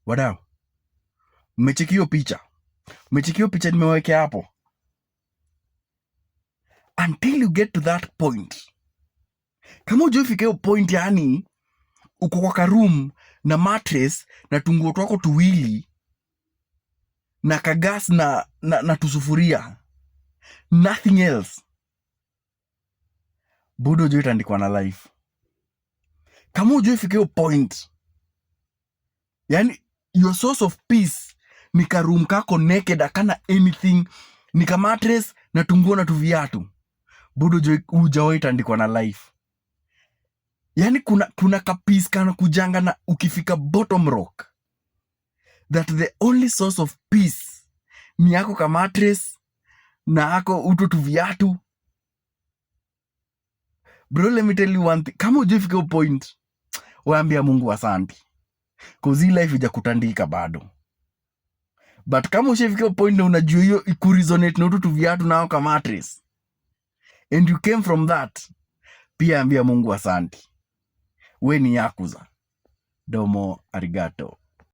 Wadau, mmecheki hiyo picha? Mmecheki hiyo picha nimewekea hapo? Until you get to that point, kama hujaifika hiyo point, yani uko kwa karoom na mattress na tunguo twako tuwili na kagas na tusufuria, nothing else, budo, hujai tandikwa na life. Kama hujaifika hiyo point, yani your source of peace ni karoom kako naked, akana anything, ni ka mattress na tunguo na tuviatu, budo, hujawahi tandikwa na life. Yani kuna kapeace kana kujanga na ukifika bottom rock, that the only source of peace ni yako ka mattress na ako uto tu viatu. Bro, let me tell you one thing: kama hujaifika hiyo point, waambia Mungu asanti, 'cause hii life ijakutandika bado. But kama ushafika hiyo point na unajua hiyo kuresonate na utu tu viatu nao ka mattress and you came from that, pia ambia Mungu asanti. We ni yakuza. Domo arigato.